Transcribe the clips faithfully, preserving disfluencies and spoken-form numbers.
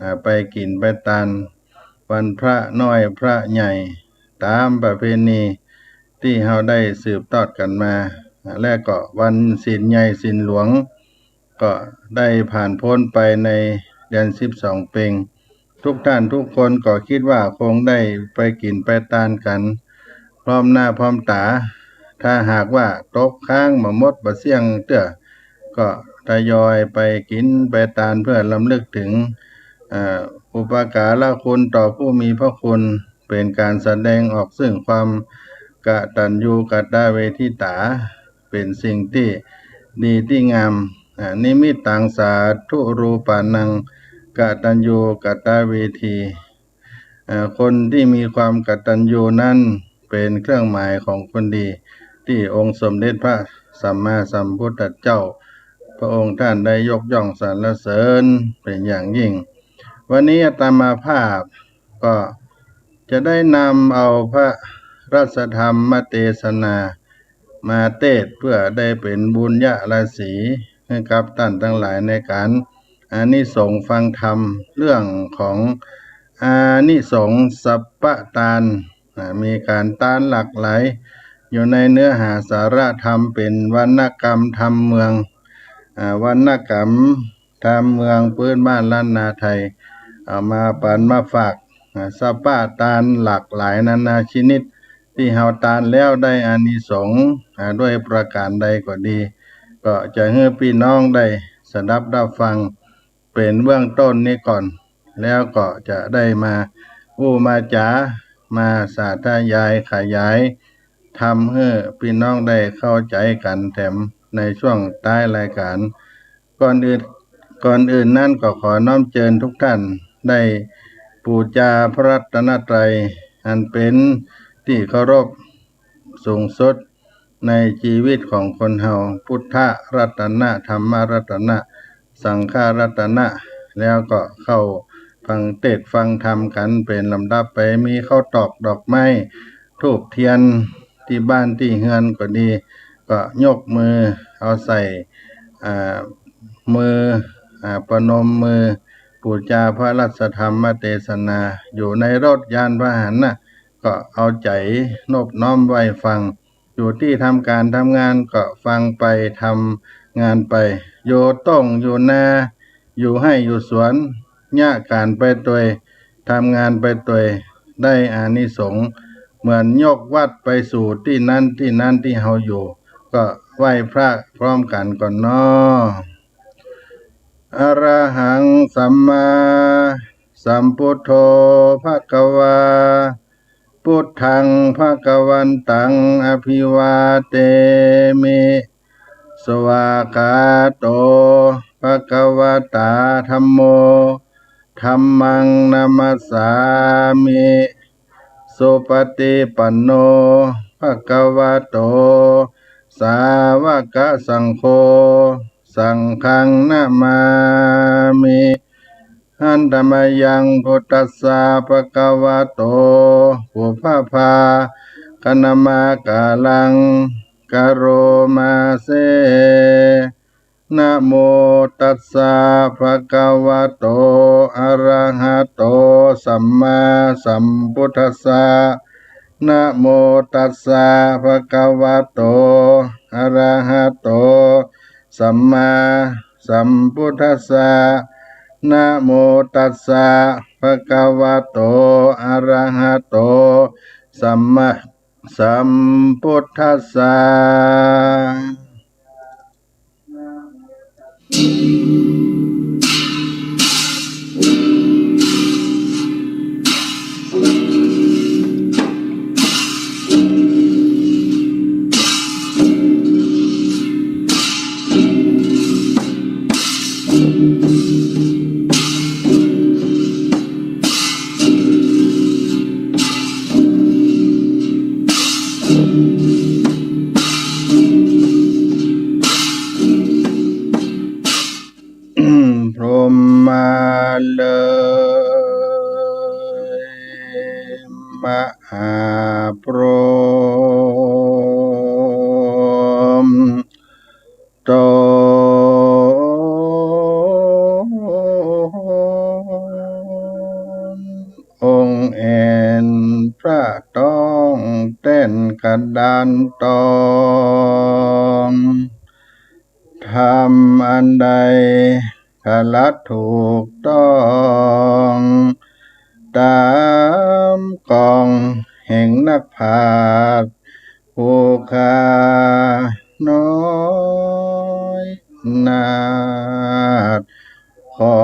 อ่า ไปกิ๋นไปตาน วันพระน้อยพระใหญ่ ต๋ามประเพณีตี้เฮาได้สืบทอดกั๋นมา อ่า และก็วันศีลใหญ่ศีลหลวง ก็ได้ผ่านป๊นไปในเดือนสิบสองเป็ง ทุกท่านทุกคนก็กึ๊ดว่าคงได้ไปกิ๋นไปตานกั๋น พร้อมหน้าพร้อมต๋า ถ้าหากว่าตกค้างบ่หมดบ่เสี้ยงเตื้อ ก็ทยอยไปกิ๋นไปตานเพื่อรำลึกเถิง อ่า อุปการะคุณต่อผู้มีพระคุณ เป๋นก๋านแสดงออกซึ่งความกตัญญูกตเวทิตา เป๋นสิ่งตี้ดีตี้งาม อ่า นิมิตตังสาธุรูปานัง กตัญญูกตเวทิ อ่า คนตี้มีความกตัญญูนั้นเป๋นเครื่องหมายของคนดี ตี้องค์สมเด็จพระสัมมาสัมพุทธเจ้า พระองค์ท่านได้ยกย่องสรรเสริญเป๋นอย่างยิ่ง วันนี้อาตมาภาพก็จะได้นำเอาพระราชธรรมเตสนา มาเตสน์เพื่อได้เป๋นบุญญาราศีหื้อกับต้านตังหลายในก๋านอานิสงส์ฟังธรรม เรื่องของอานิสงส์สัปปะตาน อ่า มีก๋านตานหลากหลาย อยู่ในเนื้อหาสาระธรรมเป๋นวรรณกรรมธรรมเมือง อ่า วรรณกรรมธรรมเมืองปื๊นบ้านล้านนาไทย เอามาปั๋นมาฝาก อ่า สัปปะตานหลากหลายนานาชนิด ตี้เฮาตานแล้วได้อานิสงส์ อ่า ด้วยประก๋านใดก็ดี ก็จะหื้อปี้น้องได้สดับรับฟังเป๋นเบื้องต้นนี้ก่อน แล้วก็จะได้มาอู้มาจ๋า มาสาธยายขยายธรรมหื้อปี้น้องได้เข้าใจ๋กั๋นแถมในช่วงต๊ายรายก๋าน ก่อนอื่น ก่อนอื่นนั้นก็ขอน้อมเจิญทุกท่านได้ปู๋จาพระรัตนตรัย อันเป๋นตี้เคารพสูงสุดในจีวิตของคนเฮา พุทธรัตนะ ธรรมรัตนะ สังฆรัตนะ แล้วก็เข้าฟังเตสน์ฟังธรรมกั๋นเป๋นลำดับไป มีข้าวตอกดอกไม้ ธูปเตียน ตี้บ้านตี้เฮือนก็ดี ก็ยกมือเอาใส่ อ่า มือ อ่า ประนมมือ ปู๋จาพระราชธรรมเตสนา อยู่ในรถยานพาหนะ ก็เอาใจ๋นบน้อมไหว้ฟัง อยู่ตี้ทำก๋านทำงานก็ฟังไป ทำงานไป อยู่ต้งอยู่นา อยู่ไฮ่อยู่สวน เยียะก๋านไปตวย ทำงานไปตวย ได้อานิสงส์ เหมือนยกวัดไปสู่ตี้นั้นตี้นั้นตี้เฮาอยู่ ก็ไหว้พระพร้อมกั๋นก่อนเนาะ อะระหังสัมมาสัมพุทโธ ภะคะวา พุทธัง ภะคะวันตัง อะภิวาเทมิ สวากขาโต ภะคะวะตา ธัมโม ธัมมัง นะมัสสามิ สุปะติปันโน ภะคะวะโต สาวะกะสังโฆ สังฆัง นะมามิ หันตะมะยัง พุทธัสสะ ภะคะวะโต ปุพพะภาคะนะมะกะลัง กะโรมาเส นะโมตัสสะ ภะคะวะโต อะระหะโต สัมมาสัมพุทธัสสะ นะโมตัสสะ ภะคะวะโต อะระหะโต สัมมาสัมพุทธัสสะ นะโมตัสสะ ภะคะวะโต อะระหะโต สัมมาสัมพุทธัสสะพรหมาเลย มหาพรหม โต เอนพระต้องแต้นกระดานตอง ธรรมอันใดขลัดถูกต้อง ต๋ามกองแห่งนักปราชญ์ ผู้ข้าน้อยนาถ ขอ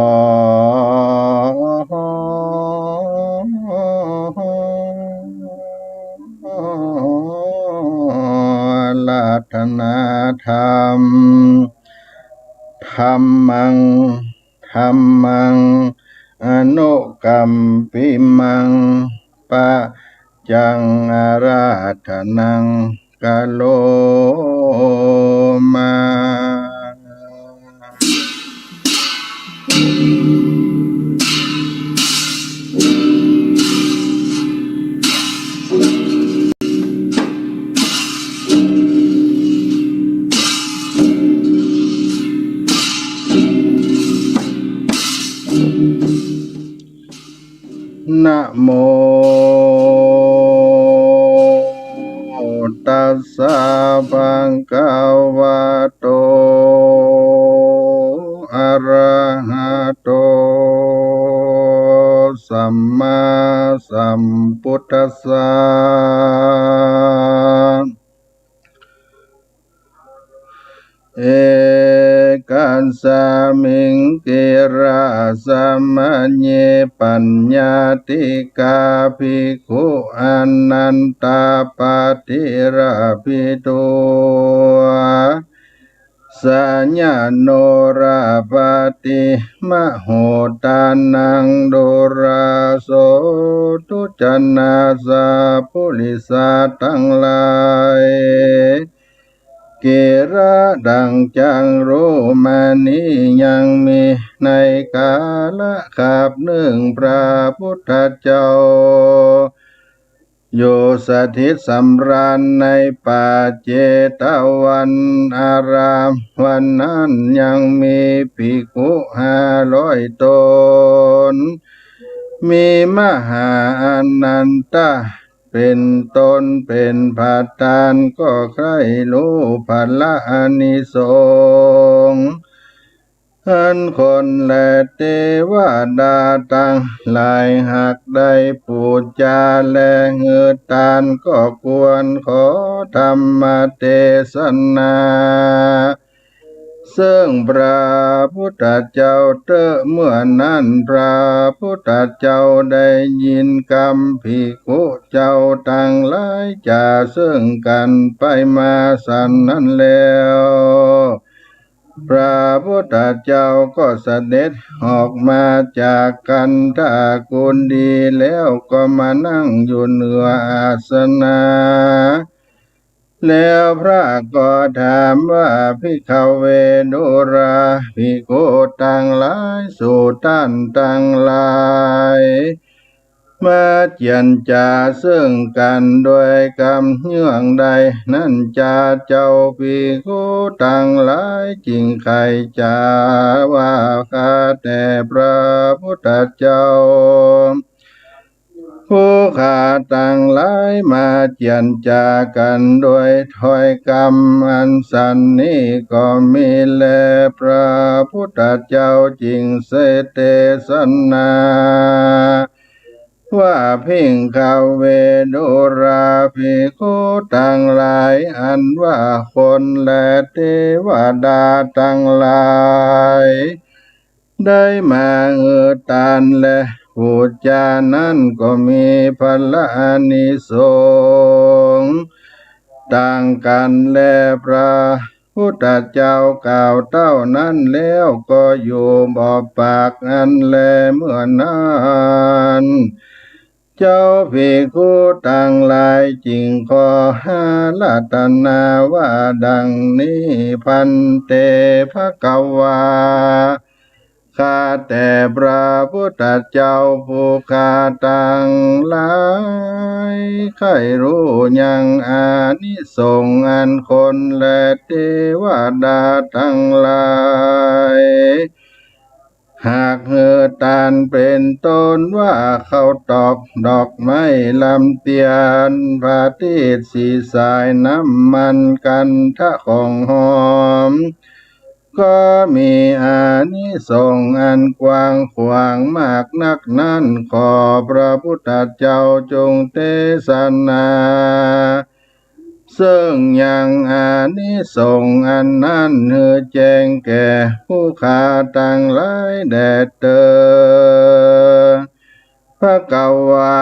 อาราธนาธรรม ธัมมัง ธัมมัง อนุกัมปิมัง ปัจจัง อาราธนัง กะโรมา นะโม ตัสสะ ภะคะวะโต อะระหะโต สัมมาสัมพุทธัสสะ เอกัสสะมิง กิราสะมะเย ปัญญาติกาภิกขุ อานันตะปะฏิระภิทู สะยะโน ระปะติมะโห ตานัง ดูราโสตุ จนะสะ ปุริสะตังหลาย กิระดังจักขุมะนี ยังมีในกาละคาบนึ่ง พระพุทธเจ้า อยู่สถิตสำราญในป่าเจตวันอาราม วันนั้นยังมีภิกขุห้าร้อยต๋น มีมหาอานันทะ เป๋นต้นเป๋นประธาน ก็ใค่ฮู้ผละอานิสงส์ อันคนและเตวดาตังหลายหากได้ปู๋จาและหื้อตาน ก็ควรขอธรรมเตสนา เซิ่งพระพุทธเจ้าเต๊อะ เมื่อนั้นพระพุทธเจ้าได้ยินกำภิกขุเจ้าตังหลายจ๋าเซิ่งกั๋นไปมาสันนั้นแล้ว พระพุทธเจ้าก็เสด็จออกมาจากคันธกุฏีแล้ว ก็มานั่งอยู่เหนืออาสนะ แล้วพระก็ถามว่า ภิกขะเว ดูราภิกขุตังหลาย สูต้านตังหลาย มาเจียรจ๋าเซิ่งกั๋นโดยกำเยื่องใดนั้นจา เจ้าภิกขุตังหลายจึ่งใค่จ๋าว่า ข้าแต่พระพุทธเจ้า ผู้ข้าตังหลายมาเจียรจ๋ากั๋นโดยถ้อยกำอันสันนี้ก็มีแล พระพุทธเจ้าจึ่งเสด็จเตสนา ว่า ภิกขะเว ดูราภิกขุตังหลาย อันว่าคนและเตวดาตังหลาย ได้มาหื้อตานและปู๋จานั้น ก็มีผละอานิสงส์ต่างกั๋นแล พระ พุทธเจ้ากล่าวเต้านั้นแล้ว ก็อยู่บ่ปากอั้นแล เมื่อนั้น เจ้าภิกขุตังหลายจึ่งขออาราธนาว่าดังนี้ ภันเต ภะคะวา ข้าแต่พระพุทธเจ้า ผู้ข้าตังหลายใค่ฮู้ยังอานิสงส์อันคนและเตวดาตังหลาย หากหื้อตานเป๋นต้นว่าข้าวตอก ดอกไม้ลำเตียน ผาตี้สีสาย น้ำมันกันทะของหอม ก็มีอานิสงส์อันกว้างขวางมากนักนั้น ขอพระพุทธเจ้าจงเตสนา ซึ่งยังอานิสงส์อันนั้นหื้อแจ้งแก่ผู้ข้าตังหลายแด่เตอ ภควา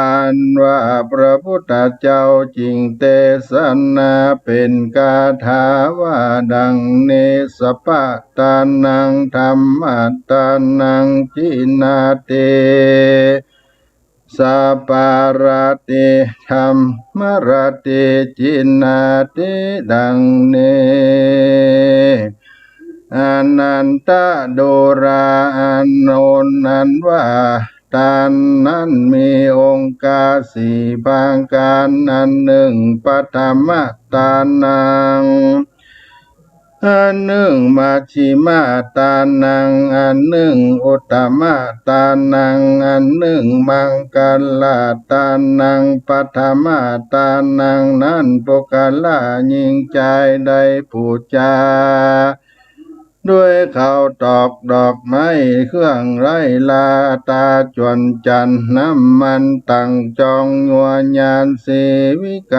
ว่าพระพุทธเจ้าจึงเตสนาเป๋นคาถาว่าดังนี้ สัพพะตานัง ธัมมะตานัง จินาติ สัพพะรัตติ ธัมมะรัตติ จินาติ ดังนี้ อนันตะดูรา อานนท์ อันว่าตานนั้นมีองค์อาสี่ประก๋าน อันนึ่ง ปัทมะตานัง อันนึ่ง มัชฌิมะตานัง อันนึ่ง อุตตมะตานัง อันนึ่ง มังคละตานัง ปัทมะตานัง นั้นปุคคละญิงจายได้ปู๋จา ด้วยข้าวตอก ดอกไม้ เครื่องไร้รา อัตตาจวนจันทร์ น้ำมันต่างจอง ยัวญาณสีวิไก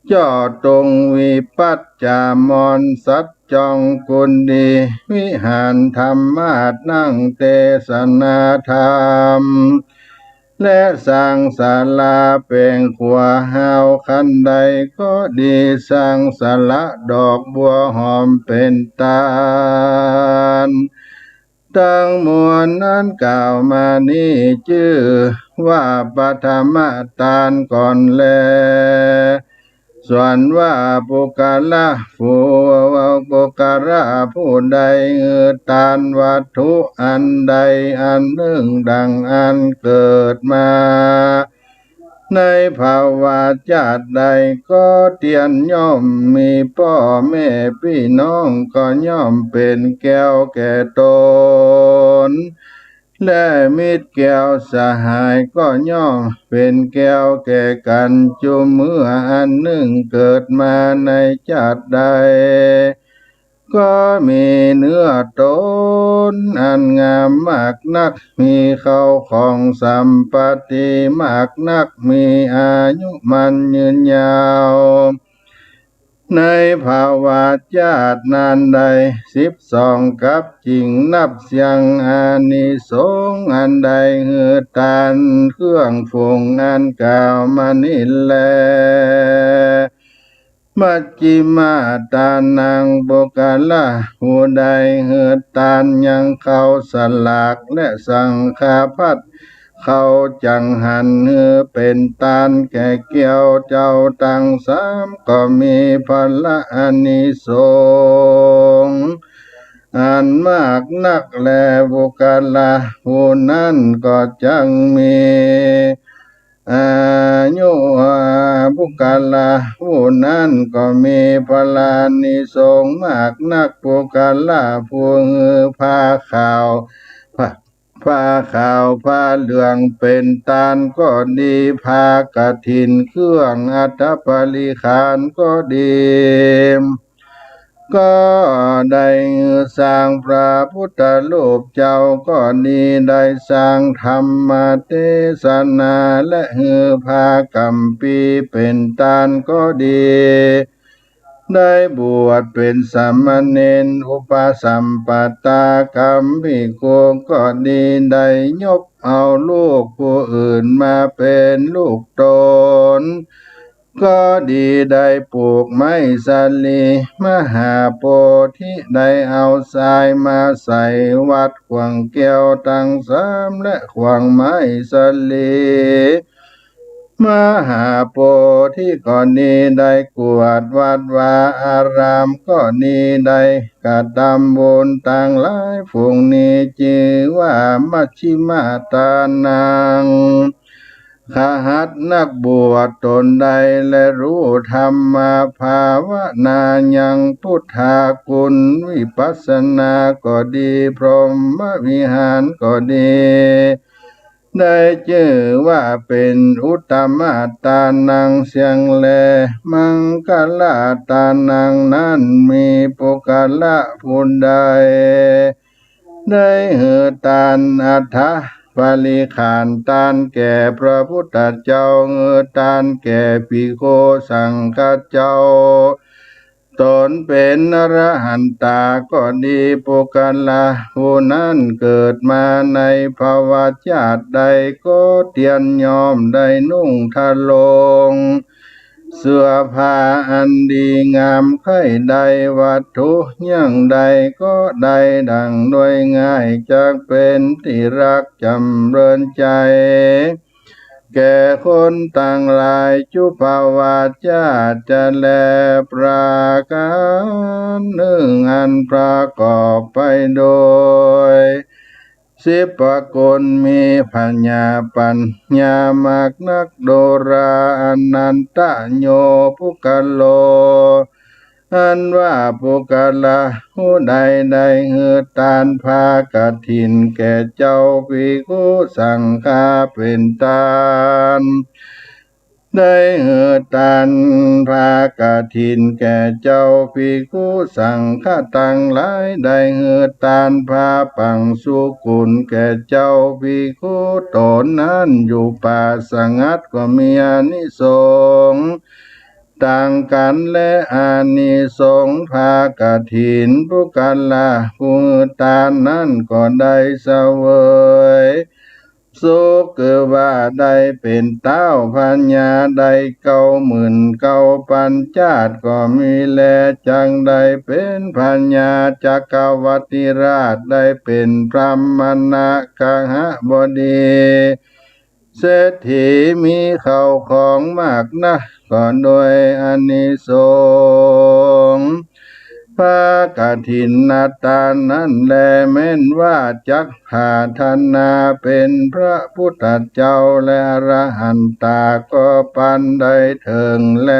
เจาะตรงวิปัสสจามร สัตว์จองกุฏี วิหารธรรมาสน์ นั่งเตสนาธรรม และสังสาราแป๋งขัวหาวคันไดก็ดี สังสาราดอกบัวหอมเป๋นตาน ตังมวลนั้นกล่าวมานี้จื้อว่าปัทมะตานก่อนแล ส่วนว่าปุคคละ ผู้ ปุคคละผู้ใดหื้อตานวัตถุอันใดอันนึ่ง ดังอันเกิดมาในภวชาติใดก็เตียนย่อมมี ป้อแม่ปี้น้องก็ย่อมเป๋นแก้วแก่ตน และมิตรแก้วสหายก็ย่อมเป๋นแก้วแก่กั๋น จุ่มเมื่ออันนึ่งเกิดมาในชาติใด ก็มีเนื้อตนอันงามมากนัก มีเข้าของสัมปัตติมากนัก มีอายุมั่นยืนยาว ในภวชาตินั้นได้สิบสองกัป จึงนับเสี้ยงอานิสงส์อันได้หื้อตานเครื่องฝูงอันกล่าวมานี้แล มัชฌิมะตานัง ปุคคละผู้ใดหื้อตานยังข้าวสลากและสังฆพัตตาร์ ข้าวจังหันหื้อเป๋นตานแก่แก้วเจ้าตังสาม ก็มีผละอานิสงส์อันมากนักแล ปุคคละผู้นั้นก็จักมี อายุ ปุคคละผู้นั้นก็มีผลานิสงส์มากนัก ปุคคละผู้หื้อผ้าขาว ผ้า ผ้าขาวผ้าเหลืองเป๋นตานก็ดี ผ้ากฐิน เครื่องอัฐปริขารก็ดี ก็ได้สร้างพระพุทธรูปเจ้าก็ดี ได้สร้างธรรมเตสนา และหื้อผ้ากัมพีเป๋นตานก็ดี ได้บวชเป๋นสามเณร อุปสัมปทากัมภิกขุก็ดี ได้ยกเอาลูกผู้อื่นมาเป๋นลูกตน ก็ดี ได้ปลูกไม้สาลี มหาโพธิ ได้เอาทรายมาใส่วัตถุขว้างแก้วตังสาม และขว้างไม้สาลี มหาโพธิก็ดี ได้กวาดวัดวาอารามก็ดี ได้กระตำบุญตังหลายฝูงนี้ จื้อว่ามัชฌิมะตานัง ขหัตถ์นักบวชต๋นใด และฮู้ธรรมภาวนายัง พุทธาคุณวิปัสสนาก็ดี พรหมวิหารก็ดี ได้จื้อว่าเป๋นอุตตมะตานังเสี้ยงแล มังคละตานัง นั้นมีปุคคละผู้ใด ได้หื้อตาน อัฏฐปริขาร ตานแก่พระพุทธเจ้า หื้อตานแก่ภิกขุสังฆเจ้า ต๋นเป๋นอรหันตาก็ดี ปุคคละผู้นั้นเกิดมาในภวชาติใดก็เตียนย่อมได้นุ่งทรง เสื้อผ้าอันดีงาม ใค่ได้วัตถุอย่างใดก็ได้ดั่งโดยง่าย จักเป๋นตี้ฮักจ๋ำเริญใจ๋ แก่คนตังหลาย จุ๊บภวชาติจะแล ประก๋านนึ่งอันประกอบไปโดย สิบประก๋าน มีผญาปัญญามากนัก โดรา อนันตะโย ปุคคโล อันว่าปุคคละผู้ใดได้หื้อตานผ้ากฐินแก่เจ้าภิกขุสังฆาเป๋นตาน ได้หื้อตานผ้ากฐินแก่เจ้าภิกขุสังฆาตังหลาย ได้หื้อตานผ้าปังสุกุลแก่เจ้าภิกขุ ต๋นนั้นอยู่ป่าสงัดก็มีอานิสงส์ต่างกั๋น และอานิสงส์ผ้ากฐิน ปุคคละผู้หื้อตานนั้นก็ได้เสวย สุขคือว่าได้เป๋นต๊าวพญาได้เก้าหมื่นเก้าปันจาติก็มีแล จักได้เป๋นพญาจักรวรรดิราช ได้เป๋นพรหมณคหบดี เศรษฐีมีเข้าของมากนัก ก็โดยอานิสงส์ ผ้ากฐินตานนั้นแล แม้นว่าจักผาถนาเป๋นพระพุทธเจ้าและอรหันตาก็ปานได้เถิงแล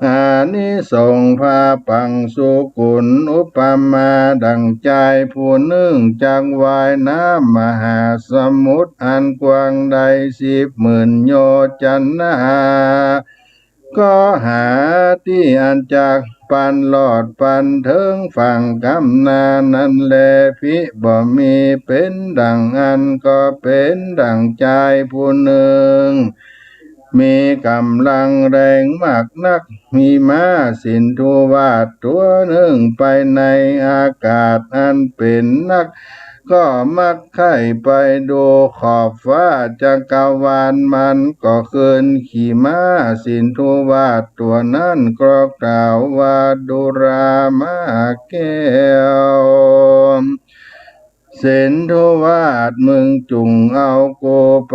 อานิสงส์ผ้าปังสุกุล อุปมาดั่งจายผู้นึ่งจักว่ายน้ำมหาสมุทรอันกว้างได้สิบหมื่นโยชนา ก็หาตี้อันจักปันลอดปันเถิงฝั่งกำนานั้นแล ภิบ่มี เป๋นดั่งอั้นก็เป๋นดั่งจายผู้นึ่ง มีก๋ำลังแรงมากนัก มีม้าสินธุวาสตั๋วนึ่งไปในอากาศอันเป๋นนัก ก็มักใค่ไปดูขอบฟ้าจักรวาล มันก็คืนขี่ม้าสินธุวาสตั๋วนั้นก็กล่าวว่า ดูราม้าแก้ว สินธุวาส มึงจุ่งเอากูไป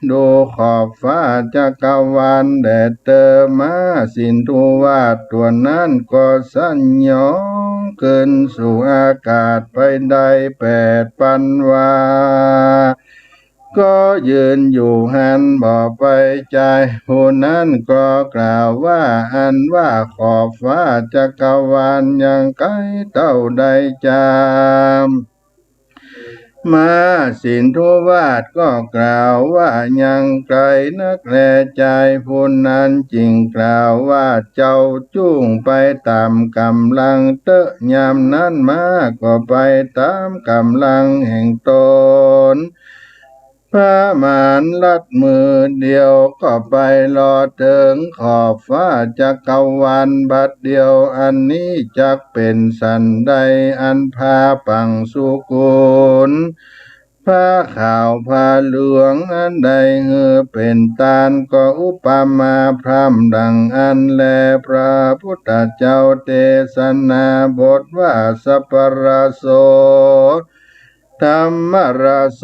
ดูขอบฟ้าจักรวาลแด่เตอ ม้าสินธุวาสตั๋วนั้นก็สั่นหยองคืนสู่อากาศไปได้แปดปันวา ก็ยืนอยู่หั้นบ่ไปจาย ผู้นั้นก็กล่าวว่า อันว่าขอบฟ้าจักรวาลยังไก๋เต้าใดจาม ม้าสินธุวาสก็กล่าวว่ายังไก๋นักแลจาย ผู้นั้นจึงกล่าวว่า เจ้าจุ่งไปต๋ามก๋ำลังเต๊อะ ยามนั้นม้าก็ไปต๋ามก๋ำลังแห่งต๋น พระมารลัดมือเดียวก็ไปลอดเถิงขอบฟ้าจักรวาลบัดเดียว อันนี้จักเป๋นสันใด อันผ้าปังสุกุล ผ้าขาวผ้าเหลืองอันได้หื้อเป๋นตาน ก็อุปมาพร่ำดั่งอั้นแล พระพุทธเจ้าเตสนาบทว่า สัปปะราโส ธัมมะราโส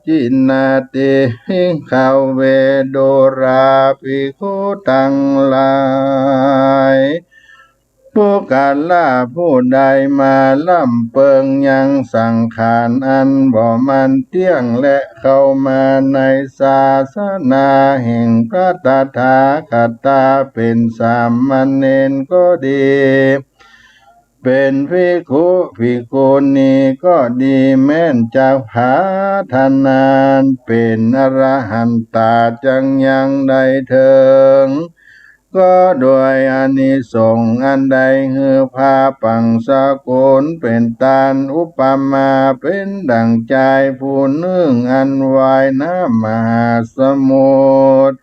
จินาติ ภิกขะเว ดูราภิกขุตังหลาย ปุคคละผู้ใดมาล่ำเปิงยังสังขารอันบ่มันเตี้ยง และเข้ามาในศาสนาแห่งพระตถาคตา เป๋นสามเณรก็ดี เป๋นภิกขุภิกขุณีก็ดี แม้นจักผาถนาเป๋นอรหันตาจักยังได้เถิง ก็ด้วยอานิสงส์อันได้หื้อผาปังสกุล เป๋นต้าน อุปมาเป๋นดั่งจายผู้นึ่งอันว่ายน้ำมหาสมุทร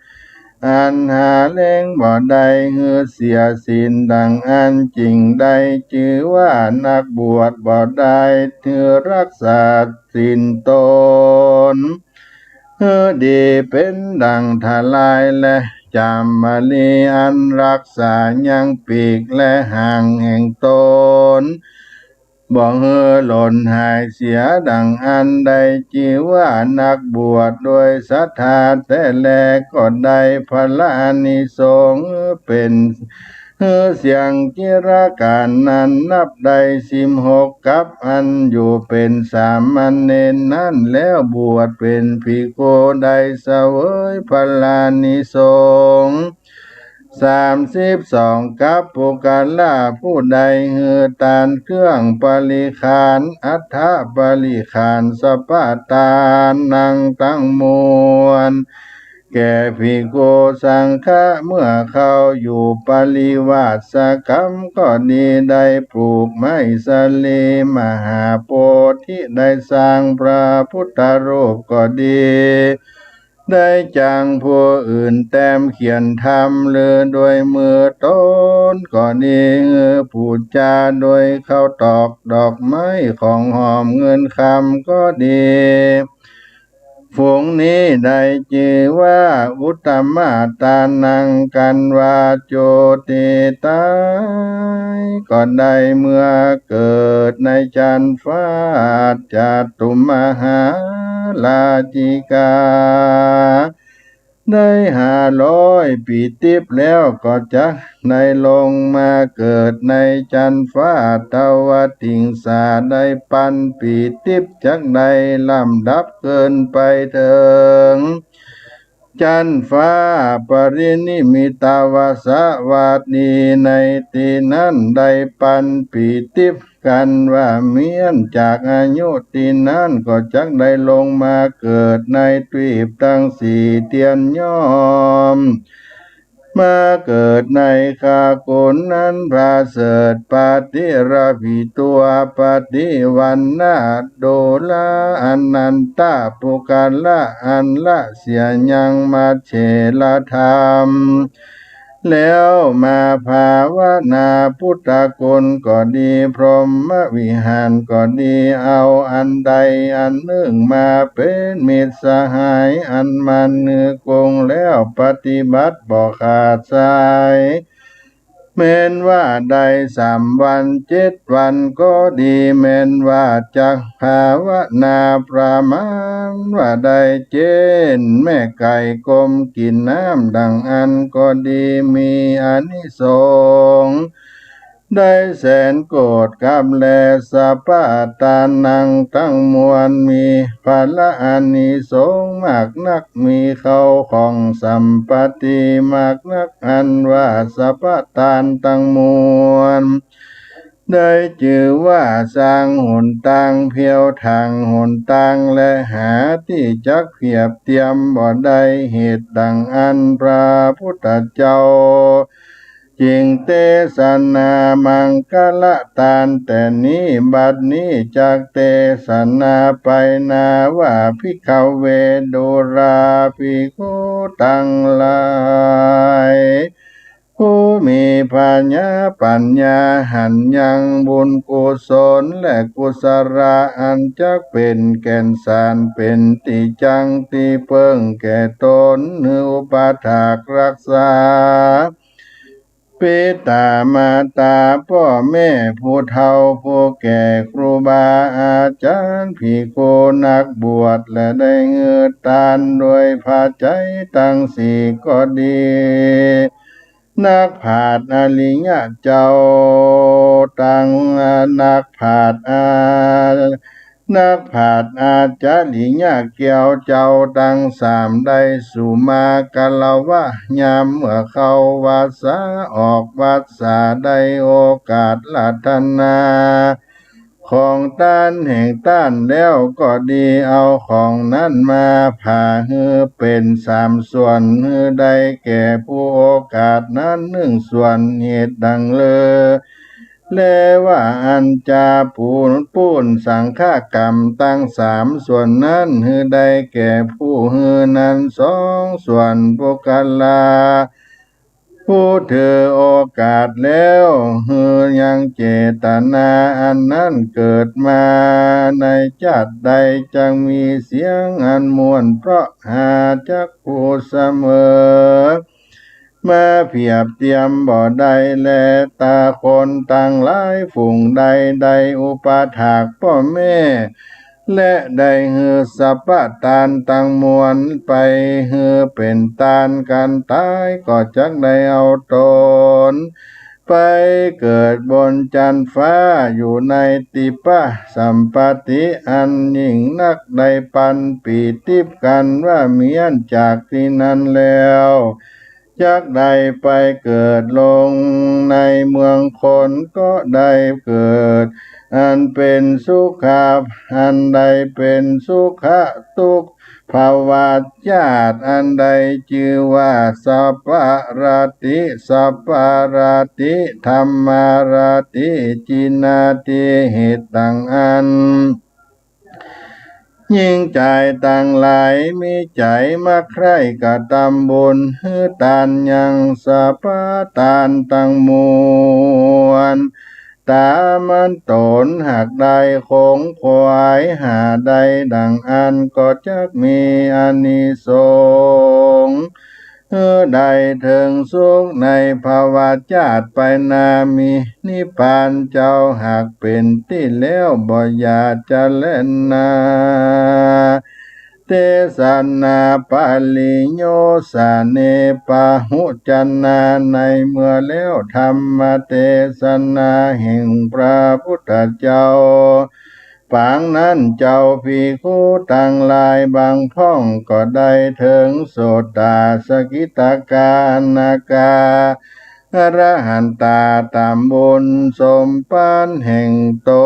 อันหาแลงบ่ได้หื้อเสียสิ้น ดั่งอั้นจึ่งได้จื้อว่านักบวช บ่ได้หื้อฮักษาศีลต๋น หื้อดีเป๋นดั่งทลาย และจ๋ำมะลีอันฮักษายังปีกและหางแห่งต๋น บ่หื้อหล่นหายเสีย ดั่งอั้นได้จื้อว่านักบวชด้วยศรัทธาแต๊แล ก็ได้ผลอานิสงส์เป๋น หื้อเสี้ยงจิรกาลนั้นนับได้สิบหกกัป อันอยู่เป๋นสามเณรนั้นแล้วบวชเป๋นภิกขุได้เสวยผลานิสงส์สามสิบสองกัป ปุคคละผู้ใดหื้อต้านเครื่องบริขาร อัฐบริขาร สัพพะทานังตังมวล แก่ภิกขุสังฆะ เมื่อเขาอยู่ปริวาสกรรมก็ดี ได้ปลูกไม้สาลีมหาโพธิ ได้สร้างพระพุทธรูปก็ดี ได้จ้างผู้อื่นแต้มเขียนธรรม หรือด้วยมือต๋นก็ดี หื้อปู๋จาด้วยข้าวตอกดอกไม้ของหอมเงินคำก็ดี ฝูงนี้ได้จื้อว่าอุตตมะทานัง กันว่าจุติต๋ายก็ได้เมื่อเกิดในจั๊นฟ้า จตุมหาราชิกา ได้ห้าร้อยปี๋ติ๊บแล้วก็จักได้ลงมาเกิดในจั๊นฟ้าทวติงสา ได้ปันปี๋ติ๊บจักได้ลำดับเกินไปเถิง จั๊นฟ้าปรินิมมิตวสวัตถี ในตี้นั้นได้ปันปี๋ติ๊บ กันว่าเมี้ยนจากอายุตี้นั้นก็จักได้ลงมาเกิดในทวีปตังสี่เตียนย่อม มาเกิดในคกุลนั้นประเสริฐ ปฏิระภิตัว ปฏิวัณณะ ดูรา อนันตะ ปุคคละ อันละเสียยัง มัจเฉรธรรม แล้วมาภาวนาพุทธคุณก็ดี พรหมวิหารก็ดี เอาอันใดอันนึ่งมาเป๋นมิตรสหาย อันมันหื้อกุงแล้วปฏิบัติบ่ขาดสาย แม้นว่าได้สามวันเจ็ดวันก็ดี แม้นว่าจักภาวนาประมาณว่าได้เจ๊นแม่ไก่กมกิ๋นน้ำดั่งอั้นก็ดี มีอานิสงส์ได้แสนโกฏย์กัปแล สัพพะทานังตังมวล มีผลอานิสงส์มากนัก มีเข้าของสัมปัตติมากนัก อันว่าสัพพะทานตังมวล ได้จื้อว่าสร้างหนตาง เพวถางหนตาง และหาตี้จักเปียบเตียมบ่ได้ เหตุดั่งอั้นพระพุทธเจ้า จึงเตสนามังคละทานแต่นี้ บัดนี้จักเตสนาไปหน้าว่า ภิกขเว ดูราภิกขุตังหลาย ผู้มีผญาปั๋ญาหันยังบุญกุศลและกุศละอันจักเป๋นแก่นสาร เป๋นตี้จั้งตี้เปิ้งแก่ต๋น หื้ออุปถากรักษา ปิต๋ามารดาป้อแม่ผู้เฒ่าผู้แก่ครูบาอาจ๋ารย์ภิกขุนักบวช และได้หื้อตานด้วยปัจจัยตังสี่ก็ดี นักปราชญ์อริยะเจ้าตัง นักปราชญ์อา นักปราชญ์อาจริยะแก้วเจ้าตังสามได้สุมา กาละวะ ยามเมื่อเข้าวัสสา ออกวัสสา ได้โอกาสรัตนา ของต้านแห่งต้านแล้วก็ดี เอาของนั้นมาผ่าหื้อเป๋นสามส่วน หื้อได้แก่ผู้โอกาสนั้นหนึ่งส่วน เหตุดังเลิก และว่าอันจะปูนปู้นสังฆกรรมตังสามส่วนนั้น หื้อได้แก่ผู้หื้อนั้นสองส่วน ปุคคละ ผู้ถือโอกาสแล้ว หื้อยังเจตนาอันนั้นเกิดมาในจาติใด จักมีเสียงอันม่วนเพราะหาจักผู้เสมอ มาเปรียบเตียมบ่ได้แล ตาคนตังหลายฝูงใด ได้อุปถากป้อแม่ และได้หื้อสัพพะตานตังมวลไป หื้อเป๋นตานกันต๋าย ก็จักได้เอาต๋น ไปเกิดบนจั๊นฟ้า อยู่ในทิพพสัมปติอันยิ่งนัก ได้ปันปีติบกันว่าเมี้ยนจากตี้นั้นแล้ว จักได้ไปเกิดลงในเมืองคน ก็ได้เกิดอันเป๋นสุขะ อันได้เป๋นสุขะทุกข์ ภวชาติ อันได้จื้อว่าสัพพะรติ สัพพะรติ ธัมมะรติ จินาติ เหตุดังอั้น หญิงจายตังหลายมีใจ๋มักใคร่กระตำบุญ หื้อตานยังสัพพะตานตังมวล ต๋ามันต๋นหากได้ขงขวาย หาได้ดังอั้นก็จักมีอานิสงส์ หื้อได้เถิงสุขในภวชาติไปหน้า มีนิพพานเจ้าหากเป๋นตี้แล้ว บ่อย่าจะแล่นนา เตสนา ปริโยสเน ปะหุจนา ในเมื่อแล้วธรรมเตสนาแห่งพระพุทธเจ้า ปางนั้นเจ้าภิกขุตังหลายบางพ่องก็ได้เถิงโสตา สกิทาคา อนาคา อรหันตาต๋ามบุญสมภารแห่งต๋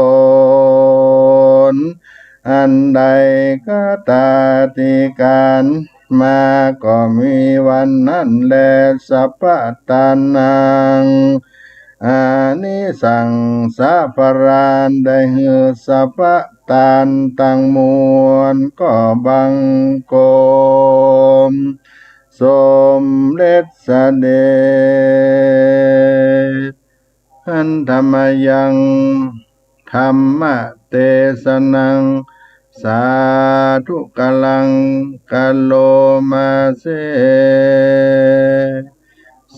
น อันได้กระตำตี้กั๋นมา ก็มีวันนั้นแล สัพพะตานัง อานิสังสะผลอันได้หื้อสัพพะตานตังมวล ก็บังคมสมเร็จเสด็จ หันธมยัง ธัมมะเตสนัง สาธุกะลัง กะโรมาเส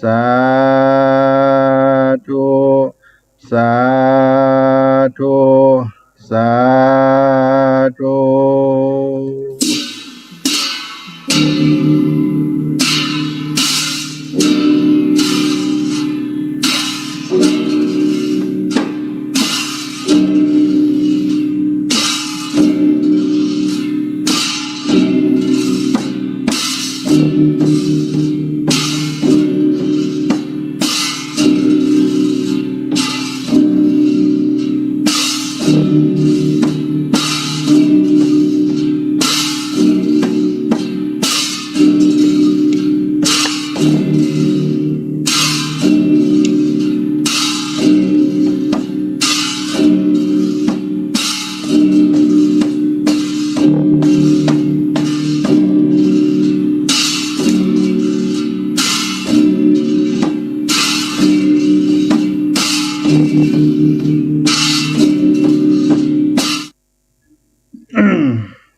สาธุ สาธุ สาธุ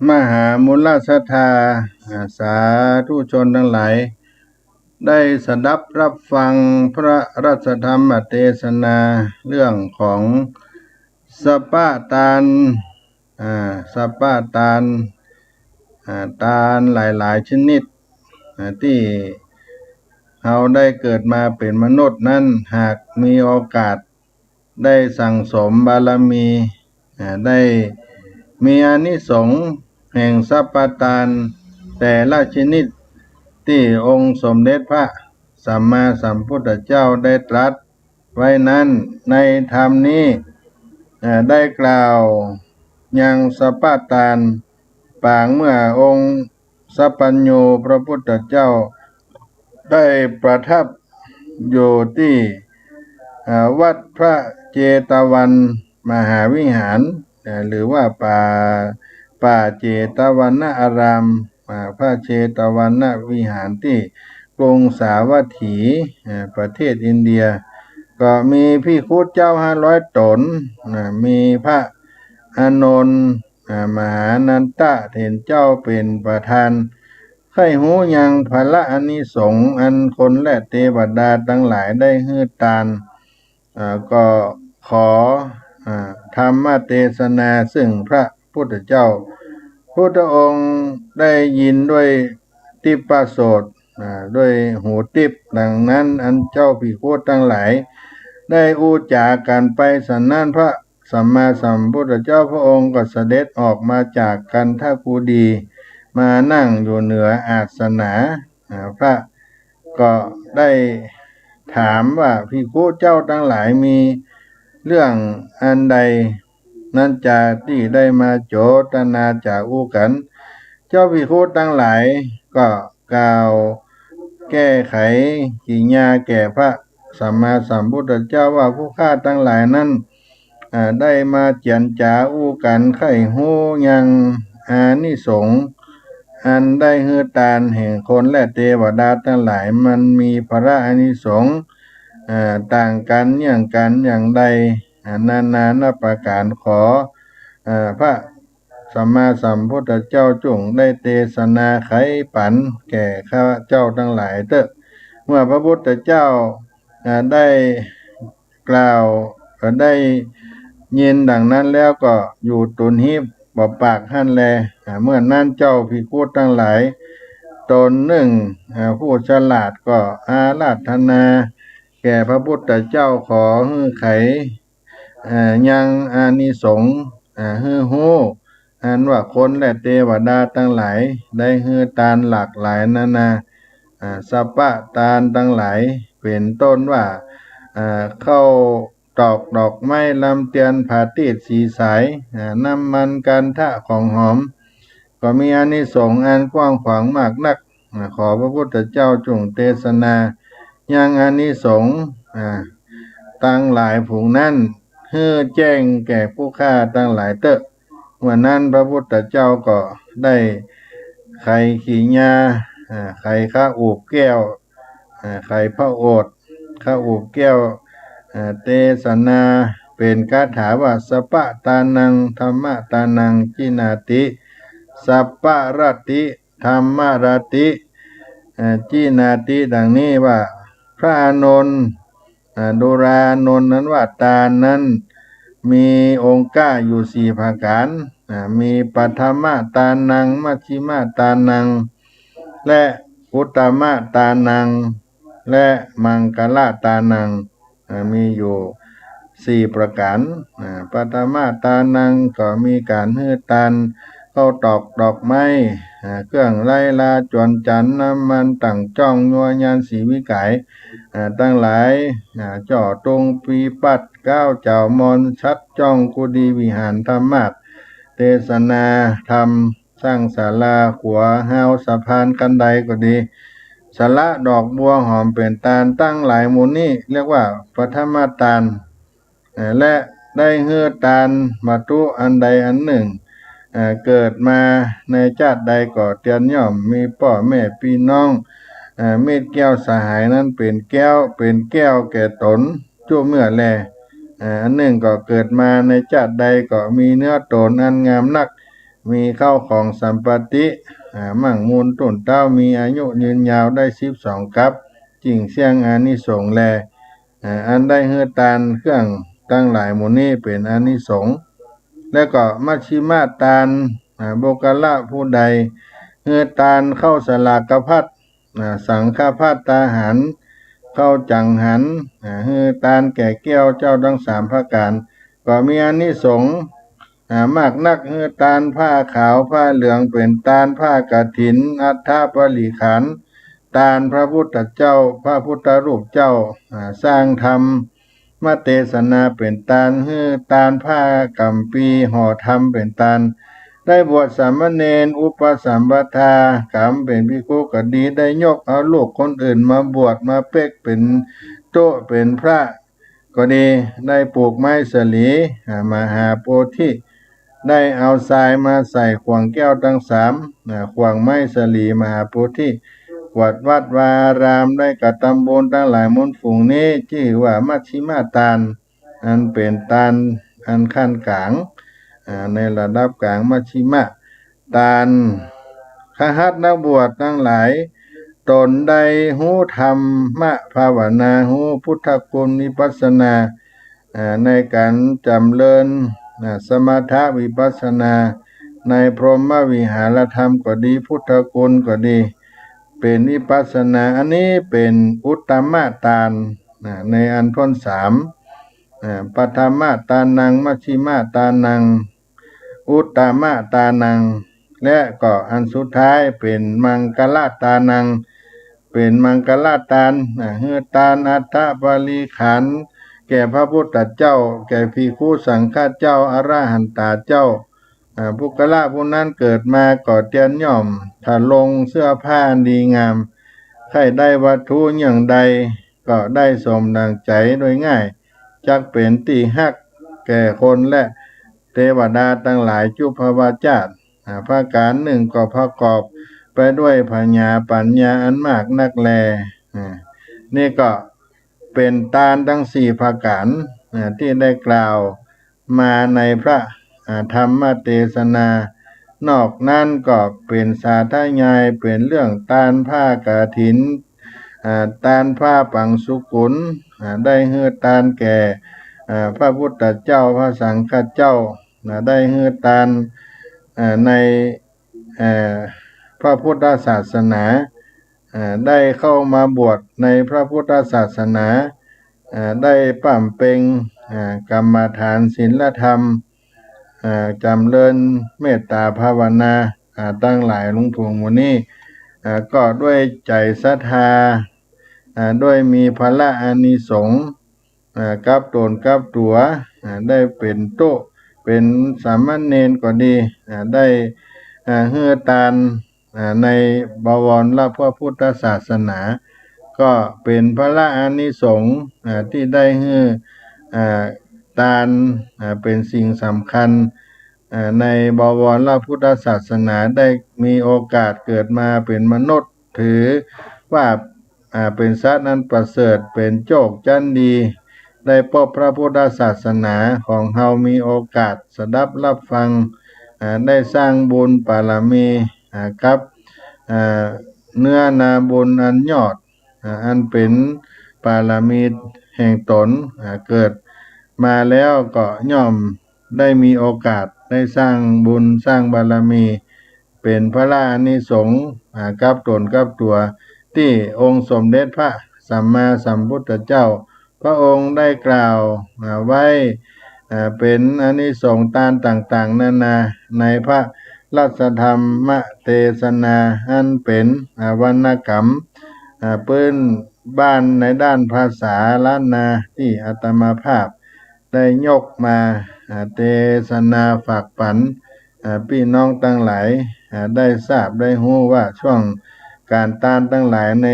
มหามูลศรัทธา อ่า สาธุชนทั้งหลาย ได้สดับรับฟังพระราชธรรมเตสนาเรื่องของสัพพะตาน อ่า สัพพะตาน อ่า ตานหลายๆ ชนิด อ่า ตี้ เฮาได้เกิดมาเป๋นมนุษย์นั้น หากมีโอกาสได้สั่งสมบารมี อ่า ได้มีอานิสงส์แห่งสัพพะตานแต่ละชนิด ตี้องค์สมเด็จพระสัมมาสัมพุทธเจ้าได้ตรัสไว้นั้น ในธรรมนี้ เอ่อ ได้กล่าวยังสัพพะตาน ปางเมื่อองค์สัพพัญญูพระพุทธเจ้า ได้ประทับอยู่ตี้ เอ่อ วัดพระเจตวันมหาวิหาร เอ่อ หรือว่าป่า ป่าเจตวนาราม อ่า พระเจตวนวิหารตี้กรุงสาวัตถี เอ่อ ประเทศอินเดีย ก็มีภิกขุเจ้าห้าร้อยต๋น อ่า มีพระอานนท์ อ่า มหานันทะเถรเจ้าเป๋นประธาน ใค่ฮู้ยังผละอานิสงส์อันคนและเตวดาตังหลายได้หื้อตาน อ่า ก็ขอ อ่า ธรรมเตสนาซึ่งพระพุทธเจ้า พุทธองค์ได้ยินด้วยทิพปโสต อ่า ด้วยหูทิพย์ ดังนั้นอันเจ้าภิกขุตังหลายได้อู้จ๋ากั๋นไปสันนั้น พระสัมมาสัมพุทธเจ้าพระองค์ก็เสด็จออกมาจากคันธกุฎี มานั่งอยู่เหนืออาสนะ อ่า พระก็ได้ถามว่า ภิกขุเจ้าตังหลายมีเรื่องอันใดนั้นจา ตี้ได้มาโจตนาจ๋าอู้กั๋น เจ้าภิกขุตังหลายก็กล่าวแก้ไขกิริยาแก่พระสัมมาสัมพุทธเจ้าว่า ผู้ข้าตังหลายนั้น อ่า ได้มาเจียรจ๋าอู้กั๋นใค่ฮู้ยังอานิสงส์อันได้หื้อตานแห่งคนและเตวดาตังหลาย มันมีผละอานิสงส์ อ่า ต่างกั๋นเยื่องกั๋นอย่างใด อ่า นานานับประก๋าน ขอ อ่า พระสัมมาสัมพุทธเจ้าจุ่งได้เตสนาไขปั๋นแก่ข้าพเจ้าตังหลายเต๊อะ เมื่อพระพุทธเจ้า อ่า ได้กล่าว อ่า ได้ยินดังนั้นแล้วก็อยู่ตูนฮีบบ่ปากหั้นแล อ่า เมื่อนั้นเจ้าภิกขุตังหลายต๋นนึ่ง อ่า ผู้ฉลาดก็อาราธนาแก่พระพุทธเจ้าขอหื้อไข เอ่อ ยังอานิสงส์ เอ่อ หื้อฮู้ อันว่าคนและเตวดาตังหลายได้หื้อตานหลากหลายนานา อ่า สัพพะตานตังหลาย เป๋นต้นว่า อ่า ข้าวตอกดอกไม้ลำเตียนผาตีดสีสาย อ่า น้ำมันคันธะของหอม ก็มีอานิสงส์อันกว้างขวางมากนัก อ่า ขอพระพุทธเจ้าจุ่งเตสนายังอานิสงส์ อ่า ตังหลายฝูงนั้น หื้อแจ้งแก่ผู้ข้าตังหลายเต๊อะ เมื่อนั้นพระพุทธเจ้าก็ได้ไขกิริยา อ่า ไขคาอุปแก้ว อ่า ไขพระโอษฐ์คาอุปแก้ว อ่า เตสนาเป๋นคาถาว่า สัพพะตานัง ธัมมะตานัง จินาติ สัพพะรัตติ ธัมมะรัตติ อ่า จินาติ ดังนี้ว่า พระอานนท์ อ่า ดูราอานนท์นั้นว่า ตานนั้นมีองค์เก้าอยู่สี่ประก๋าน อ่า มีปฐมะตานัง มัชฌิมะตานัง และอุตตมะตานัง และมังคละตานัง อ่า มีอยู่สี่ประก๋าน อ่า ปฐมะตานังก็มีก๋านหื้อตานข้าวตอกดอกไม้ อ่า เครื่องไล้ลาจวนจันทร์ น้ำมันตั้งจ้อง ยัวยานสีวิไข อ่า ตังหลาย อ่า จ้อตุงปีปัด ก๊าวเจ๋ามอน ฉัตรจ้องกุฎีวิหาร ธรรมาสน์เตสนาธรรม สร้างศาลา ขัว ฮาวสะพาน คันไดก็ดี สละดอกบัวหอมเป๋นตาน ตังหลายหมู่นี้เรียกว่าปฐมตาน เอ่อ และได้หื้อตานวัตถุอันใดอันหนึ่ง เอ่อ เกิดมาในจาติใดก็เตียนย่อมมีป้อแม่ปี้น้อง เอ่อ มิตรแก้วสหายนั้นเป๋นแก้ว เป๋นแก้วแก่ต๋นจุเมื่อแล เอ่อ อันหนึ่งก็เกิดมาในจาติใดก็มีเนื้อต๋นอันงามนัก มีเข้าของสัมปัตติ อ่า มั่งมูลตุ้นเต๊า มีอายุยืนยาวได้สิบสองกัป จิ่งเสี้ยงอานิสงส์แล อ่า อันได้หื้อตานเครื่องตังหลายหมู่นี้เป๋นอานิสงส์ และก็มัชฌิมตาน อ่า บุคคละผู้ใดหื้อตานข้าวสลากพัด อ่า สังฆภัตตาหาร ข้าวจังหัน อ่า หื้อตานแก่แก้วเจ้าตังสามประก๋าน ก็มีอานิสงส์ อ่า มากนัก หื้อตานผ้าขาวผ้าเหลืองเป๋นตาน ผ้ากฐิน อัฏฐปริขาร ตานพระพุทธเจ้า พระพุทธรูปเจ้า อ่า สร้างธรรมเตสนาเป๋นตาน หื้อตานผ้าก๋ำปีห่อธรรมเป๋นตาน ได้บวชสามเณร อุปสัมปทาก๋ำเป๋นภิกขุก็ดี ได้ยกเอาลูกคนอื่นมาบวชมาเป๊กเป๋นตุ๊เป๋นพระ ก็ดี ได้ปลูกไม้สาลี อ่า มหาโพธิ ได้เอาทรายมาใส่ข่วงแก้วตังสาม อ่า ข่วงไม้สาลีมหาโพธิ กวาดวัดวาอาราม ได้กระตำบุญตังหลายมูลฝูงนี้ จื้อว่ามัชฌิมตาน อันเป๋นตานอันขั้นก๋าง อ่า ในระดับก๋างมัชฌิมะ ตาน คฤหัสถ์นักบวชตังหลาย ตนได้ฮู้ธรรมภาวนา ฮู้พุทธคุณวิปัสสนา อ่า ในก๋านจ๋ำเริญ อ่า สมถะวิปัสสนา ในพรหมวิหารธรรมก็ดี พุทธคุณก็ดี เป๋นวิปัสสนา อันนี้เป๋นอุตตมตาน อ่า ในอันถ้วนสาม อ่า ปฐมตานัง มัชฌิมตานัง อุตตมตานัง และก็อันสุดท้ายเป๋นมังคลตานัง เป๋นมังคลตาน อ่า หื้อตานอัฏฐปริขาร แก่พระพุทธเจ้า แก่ภิกขุสังฆเจ้า อรหันตาเจ้า อ่า ปุคคละผู้นั้นเกิดมาก็เตียนย่อมทรงเสื้อผ้าอันดีงาม ใค่ได้วัตถุอย่างใดก็ได้สมดั่งใจ๋โดยง่าย จักเป๋นตี้ฮักแก่คนและเตวดาตังหลายจุ๊บภวจาติ อ่า ประก๋านนึ่งก็ประกอบไปด้วยผญาปัญญาอันมากนักแล อ่า นี่ก็เป๋นตานตังสี่ประก๋าน อ่า ตี้ได้กล่าวมาในพระ อ่า ธรรมเตสนา นอกนั้นก็เป๋นสาธยาย เป๋นเรื่องตานผ้ากฐิน อ่า ตานผ้าปังสุกุล อ่า ได้หื้อตานแก่ อ่า พระพุทธเจ้า พระสังฆเจ้า อ่า ได้หื้อตาน อ่า ใน เอ่อ พระพุทธศาสนา อ่า ได้เข้ามาบวชในพระพุทธศาสนา อ่า ได้บำเพ็ญ อ่า กรรมฐานศีลธรรม อ่า จ๋ำเริญเมตตาภาวนา อ่า ตังหลายมูลฝูงหมู่นี้ อ่า ก็ด้วยใจ๋ศรัทธา อ่า ด้วยมีผละอานิสงส์ อ่า กับต๋นกับตั๋ว อ่า ได้เป๋นตุ๊ เป๋นสามเณรก็ดี อ่า ได้ อ่า หื้อตาน อ่า ในบวรพระพุทธศาสนา ก็เป๋นผละอานิสงส์ อ่า ตี้ได้หื้อ อ่า ตาน อ่า เป๋นสิ่งสำคัญ อ่า ในบวรพุทธศาสนา ได้มีโอกาสเกิดมาเป๋นมนุษย์ ถือว่า อ่า เป๋นสัตว์อันประเสริฐ เป๋นโจคจันดี ได้ปบพระพุทธศาสนาของเฮา มีโอกาสสดับฮับฟัง อ่า ได้สร้างบุญบารมี อ่า กับ อ่า เนื้อนาบุญอันยอด อ่า อันเป๋นบารมีแห่งต๋น อ่า เกิดมาแล้วก็ย่อมได้มีโอกาสได้สร้างบุญสร้างบารมี เป๋นผละอานิสงส์ อ่า กับต๋นกับตั๋ว ตี้องค์สมเด็จพระสัมมาสัมพุทธเจ้า พระองค์ได้กล่าว อ่า ไว้ อ่า เป๋นอานิสงส์ตานต่างๆ นานา ในพระรัตนธรรมเตสนา อันเป๋น อ่า วรรณกรรม อ่า ปื้นบ้านในด้านภาษาล้านนา ตี้อาตมาภาพได้ยกมา อ่า เตสนาฝากปั๋น อ่า ปี้น้องตังหลาย อ่า ได้ทราบได้ฮู้ว่าช่วงก๋านตานตังหลายใน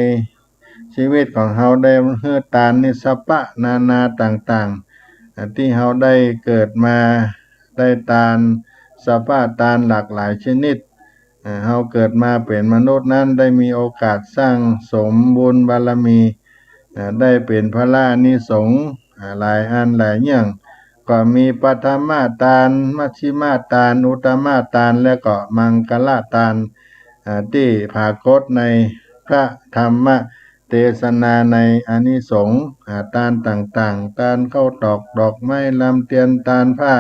ชีวิตของเฮาได้หื้อตานนิสสปะนานาต่างๆ อ่า ตี้เฮาได้เกิดมาได้ตานสปะตานหลากหลายชนิด อ่า เฮาเกิดมาเป๋นมนุษย์นั้นได้มีโอกาสสร้างสมบุญบารมี อ่า ได้เป๋นผละอานิสงส์ อ่า หลายอันหลายอย่าง ก็มีปฐมตาน มัชฌิมตาน อุตตมตาน และก็มังคลตาน อ่า ตี้ปรากฏในพระธรรมเตสนาในอานิสงส์ อ่า ตานต่างๆ ตานข้าวตอกดอกไม้ลำเตียน ตานผ้า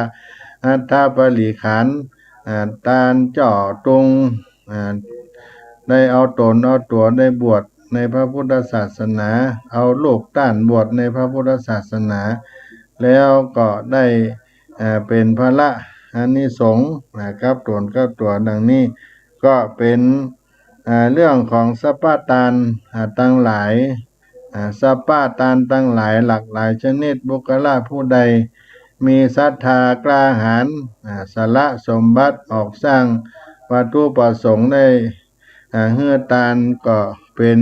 อัฏฐปริขาร อ่า ตานเจาะตุง อ่า ได้เอาต๋นเอาตั๋วได้บวชในพระพุทธศาสนา เอาลูกต้านบวชในพระพุทธศาสนา แล้วก็ได้ เอ่อ เป๋นผละอานิสงส์ อ่า กับต๋นกับตั๋วดังนี้ ก็เป๋น อ่า เรื่องของสัพพะตาน อ่า ตังหลาย อ่า สัพพะตานตังหลายหลากหลายชนิด บุคคละผู้ใดมีศรัทธากล้าหาญ อ่า สละสมบัติออกสร้างวัตถุประสงค์ได้ อ่า หื้อตานก็เป๋น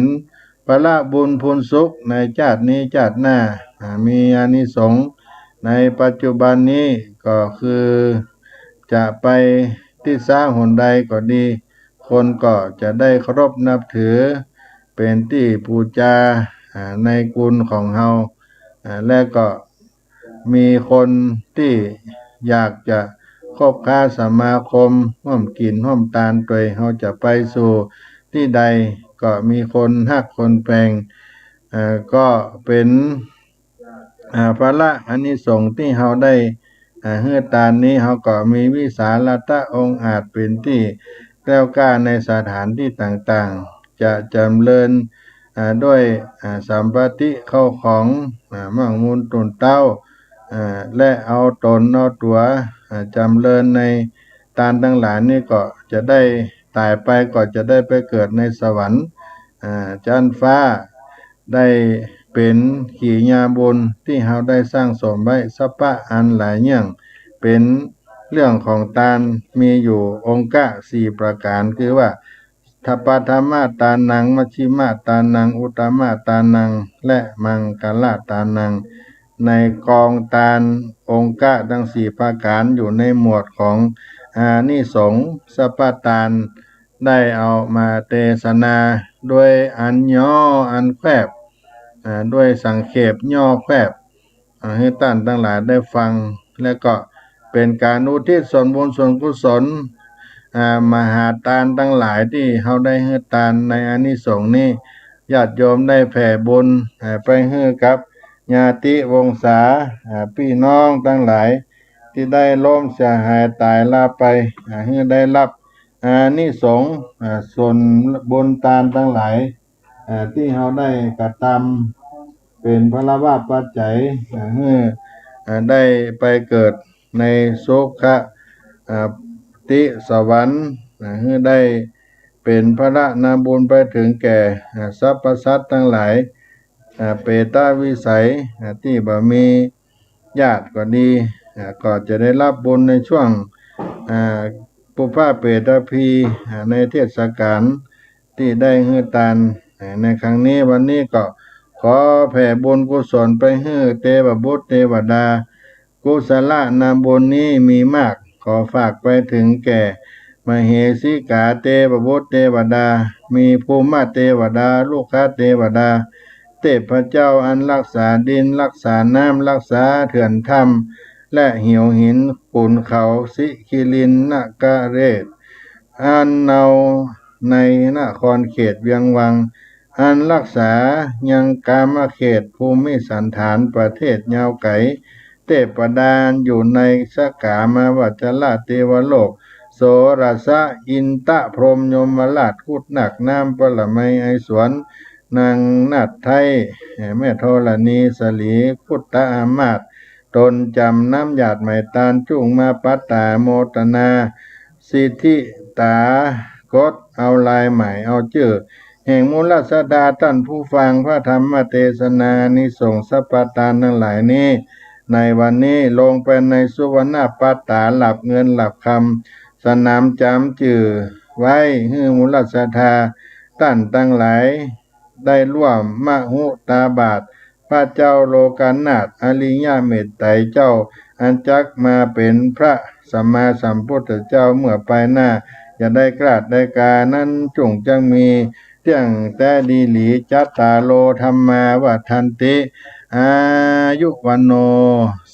ผละบุญพูนสุขในจาตินี้จาติหน้า อ่า มีอานิสงส์ในปัจจุบันนี้ก็คือจะไปตี้สาหนใดก็ดี คนก็จะได้เคารพนับถือ เป๋นตี้ปู๋จา อ่า ในกุณของเฮา อ่า และก็ มีคนตี้อยากจะคบค้าสมาคม ฮ่วมกิ๋นฮ่วมตานตวย เฮาจะไปสู่ตี้ใดก็มีคนฮักคนแปง เอ่อ ก็เป๋น อ่า ผละอานิสงส์ตี้เฮาได้ อ่า หื้อตานนี้ เฮาก็มีวิสาลตะองอาจเป๋นตี้แกล้วกล้าในสถานตี้ต่างๆ จะจ๋ำเริญ อ่า ด้วย อ่า สัมปติเข้าของ อ่า มั่งมูลตุนเต๊า อ่า และเอาต๋นเอาตั๋ว อ่า จ๋ำเริญในตานตังหลายนี้ก็จะได้ต๋ายไปก็จะได้ไปเกิดในสวรรค์ อ่า จั๊นฟ้า ได้เป๋นกิริยาบุญตี้เฮาได้สั่งสมไว้สัพพะอันหลายเยื่อง เป๋นเรื่องของตานมีอยู่องค์กะสี่ประก๋าน คือว่า ทะ ปะถมะตานัง มัชฌิมะตานัง อุตตมะตานัง และมังคละตานัง ในกองตานองค์กะตังสี่ประก๋านอยู่ในหมวดของอานิสงส์สัพพะตาน ได้เอามาเตสนาโดยอันย่ออันแคบ อ่า โดยสังเขปย่อแคบ อ่า หื้อต้านตังหลายได้ฟัง และก็เป๋นก๋านอุทิศส่วนบุญส่วนกุศล อ่า มหาตานตังหลายตี้เฮาได้หื้อตานในอานิสงส์นี้ ญาติโยมได้แผ่บุญ อ่า ไปหื้อกับญาติวงศา อ่า ปี้น้องตังหลายตี้ได้ล้มเสียหายต๋ายลาไป อ่า หื้อได้ฮับอานิสงส์ อ่า ส่วนบุญตานตังหลาย อ่า ตี้เฮาได้กระตำเป๋นผละวาปัจจัย อ่า หื้อ อ่า ได้ไปเกิดในสุขะ อ่า ติสวรรค์ อ่า หื้อได้เป๋นผละนาบุญไปเถิงแก่ อ่า สรรพสัตว์ตังหลาย อ่า เปตวิสัย อ่า ตี้บ่มีญาติก็ดี อ่า ก็จะได้ฮับบุญในช่วง อ่า ปุพพะเปตภี อ่า ในเทศกาล ตี้ได้หื้อตาน อ่า ในครั้งนี้ วันนี้ก็ขอแผ่บุญกุศลไปหื้อเตวบุตรเตวดา กุศละนาบุญนี้มีมาก ขอฝากไปเถิงแก่มเหสีกาเตวบุตรเตวดา มีภูมิเตวดา ลุกขเตวดา เตพเจ้าอันฮักษาดิน ฮักษาน้ำ ฮักษาเถื่อนถ้ำ และเหวหิน ขุนเขาสิคิรินนคเรศ อันเน่าในนครเขตเวียงวัง อันฮักษายังกามเขตภูมิสันฐานประเทศยาวไก๋ เตพดาอยู่ในสกามวัจจระเตวโลก โสรสะอินทะพรหมยมราช คุดนักน้ำปรมัยไอสวน นางนาฏไทย แม่ธรณีสลี คุตตะอามาตย์ ต๋นจ๋ำน้ำหยาดไหมตานจุ่งมาปัตตาโมทนา สิทธิตากดเอาลายไหมเอาจื้อ แห่งมูลศรัทธาต้านผู้ฟังพระธรรมเตสนา อานิสงส์สัพพะตานตังหลายนี้ ในวันนี้ลงไปในสุวรรณปัตตา หลับเงินหลับคำ สนามจ๋ำจื้อไว้ หื้อมูลศรัทธาต้านตังหลาย ได้ร่วมมหุตาบาต พระเจ้าโลกนาถ อริยเมตไตรเจ้า อันจักมาเป๋นพระสัมมาสัมพุทธเจ้าเมื่อปายหน้า จะได้กล้าได้กานั้น จุ่งจักมีเตี้ยงแต๊ดีหลี จัตตาโร ธัมมา วัฑฒันติ อายุ วัณโณ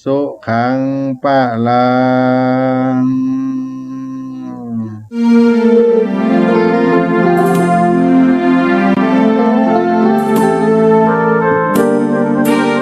สุขัง พลัง